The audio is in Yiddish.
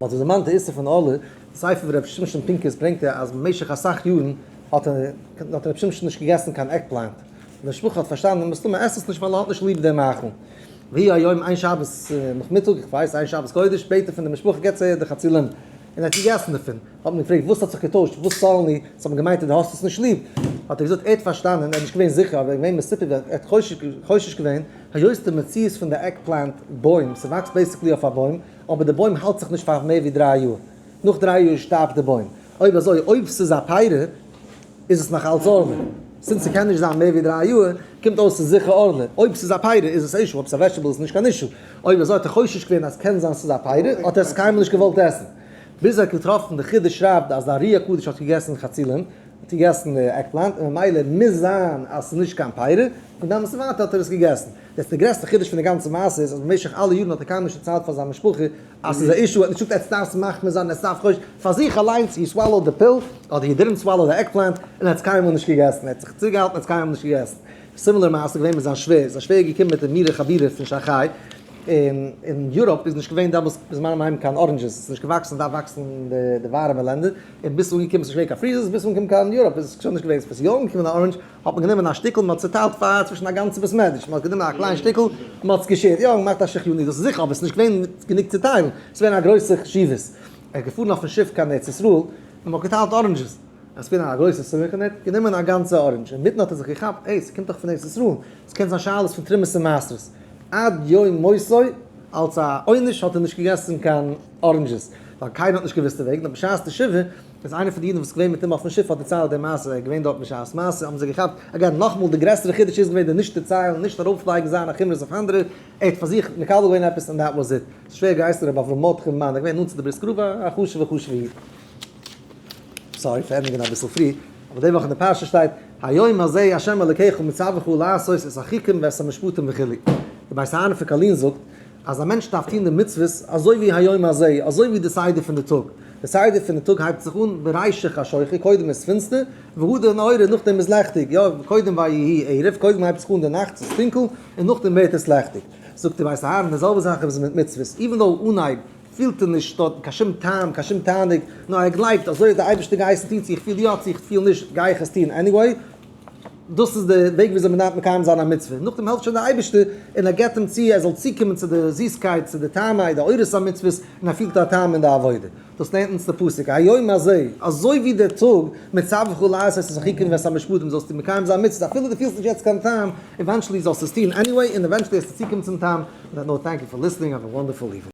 מ'האט זיך דערמאנט די איסור פון ערלה, ספר ר' שמשון פינקוס ברענגט ער אז במשך אסאך יארן האט האט ר' שמשון נישט געגעסן קיין eggplant, און די משפחה האט פארשטאנען מסתמא עסט עס נישט ווייל ער האט נישט ליב דעם מאכל. ויהי היום איין שבת נאכמיטאג, איך ווייס איין שבת קודש, בעט ער פון די משפחה געבטס אהער די חצילים, און ער האט געגעסן דערפון. האט מען געפרעגט וואס האט זיך געטוישט, וואס זאלן לי, זיי האבן געמיינט אז דו האסט עס נישט ליב, האט ער געזאגט ער האט פארשטאנען, ער איז נישט געווען זיכער אבער ער איז געווען מסופק ער האט חושש געווען, היות די מציאות פון די eggplant בוים, ס'וואקסט basically אויף א בוים, אבער די בוים האלט זיך נישט פאר מער ווי דריי יאר, נאך דריי יאר שטארבט די בוים, אויב אזוי אויב ס'איז א פרי איז עס נאך אלץ ערלה, since ס'קען נישט זיין מער ווי דריי יאר, קומט אויס ס'איז זיכער ערלה, אויב ס'איז א פרי איז עס אישו, אויב ס'איז א vegetable איז נישט קיין אישו, אויב אזוי האט ער חושש געווען אז קען זיין ס'איז א פרי, האט ער עס קיינמאל נישט געוואלט עסן. ביז ער האט געטראפן די חידוש שרייבט אז די ארי הקדוש האט געגעסן חצילים, האט געגעסן די eggplant, און ממילא מוז זיין אז ס'איז נישט קיין פרי, פון דעמאלטס און ווייטער האט ער עס געגעסן. דאס די גרעסטע חידוש פון די גאנצע מעשה איז אז במשך אלע יארן האט ער קיינמאל נישט דערציילט פאר זיין משפחה אז ס'איז א אישו, ער האט נישט געזאגט עטס דארפטס מחמיר זיין עטס דארפט חושש, פאר זיך אליינס he swallowed the pill, אדער he didn't swallow the eggplant, און ער האט עס קיינמאל נישט געגעסן, ער האט זיך צוגעהאלטן ער האט עס קיינמאל נישט געגעסן. similar מעשה איז געווען מיט זיין שווער, זיין שווער איז געקומען מיט די מירער חבורה פון שאנכיי, און אין Europe איז נישט געווען דעמאלס בזמן המים קיין oranges, עס איז נישט געוואקסן, דארף וואקסן אין די ווארעמע לענדער, און ביז ס'איז אנגעקומען ס'איז נישט געווען קיין freezers, ביז ס'איז אנגעקומען קיין Europe איז עס שוין נישט געווען, ס'איז יא אנגעקומען א orange, האט מען גענומען א שטיקל מען האט צוטיילט פאר צווישן א גאנצע בית מדרש, מען האט גענומען א קליין שטיקל און מען האט עס גע share ט, יא געמאכט א שהחיינו, דאס איז זיכער אבער עס איז נישט געווען גענוג צו טיילן, עס איז געווען א גרויסע חשיבות, ער איז געפארן אויפן שיף קיין ארץ ישראל און מען האט געטיילט oranges. עס איז געווען א גרויסע שמחה און ער האט גענומען א גאנצע orange, אינמיטן האט ער זיך געכאפט, העי, ס'קומט דאך פון ארץ ישראל, ס'קען זיין שאלות פון תרומות און מעשרות. עד יום מותו, אלס א עונש האט ער נישט געגעסן קיין oranges, ווייל קיינער האט נישט געוואוסט דערוועגן, נאר בשעת די שבעה, איז איינער פון די אידן וואס איז געווען מיט אים אויפן שיף האט דערציילט די מעשה, ער איז געווען דארט בשעת מעשה, האבן זיי געכאפט, אגב, נאכאמאל די גרעסערע חידוש איז געווען די נישט דערציילן, נישט ארויפלייגן זיינע חומרות אויף אנדערע, ער האט פאר זיך מקבל געווען עפעס און that was it. שווער געהייסן רבי אברהם מרדכי מאן, ער איז געווען נאנט צו די בריסקער רב, א חשוב'ער חשוב'ער איד. sorry פאר ענדיגן אביסל פרי, אבער די וואך אין די פרשה שטייט, היום הזה ה' אלוקיך מצווך לעשות את החוקים ואת המשפטים וכו'. די בית אהרן פון קארלין זאגט אז א מענטש דארף טון די מצוות אזוי ווי היום הזה, אזוי ווי די סדר פון די טאג. די סדר פון די טאג הייבט זיך אן ברישא חשוכא, קודם איז פינסטער, והדר נהורא, נאכדעם איז לעכטיג, יא, קודם ויהי ערב, קודם הייבט זיך אן די נאכט, ס'איז טונקל, און נאכדעם ווערט עס לעכטיג. זאגט די בית אהרן די זעלבע זאך איז מיט מצוות, even though אנהייב פילט ער נישט דארט קיין שום טעם, קיין שום תענוג, נאר ער גלייבט אזוי האט דער אייבערשטער געהייסן טון, צו איך פיל יא צו איך פיל נישט, גיי איך עס טון anyway, דאס איז די וועג וויאזוי מען דארף מקיים זיין א מצוה, נאכדעם העלפט שוין דער אייבערשטער און ער געבט אים צו ער זאל צוקומען צו די זיסקייט, צו די טעמי, די אורות המצוות, און ער פילט א טעם אין די עבודה. דאס לערנט אונז די פסוק, היום הזה, אזוי ווי דער טאג, מצווך לעשות את החוקים ואת המשפטים, זאלסטו מקיים זיין מצוות אפילו דו פילסט נישט יעצט קיין טעם, eventually זאלסטו עס טון anyway, און eventually וועסטו צוקומען צום טעם, on that note, thank you for listening, have a wonderful evening.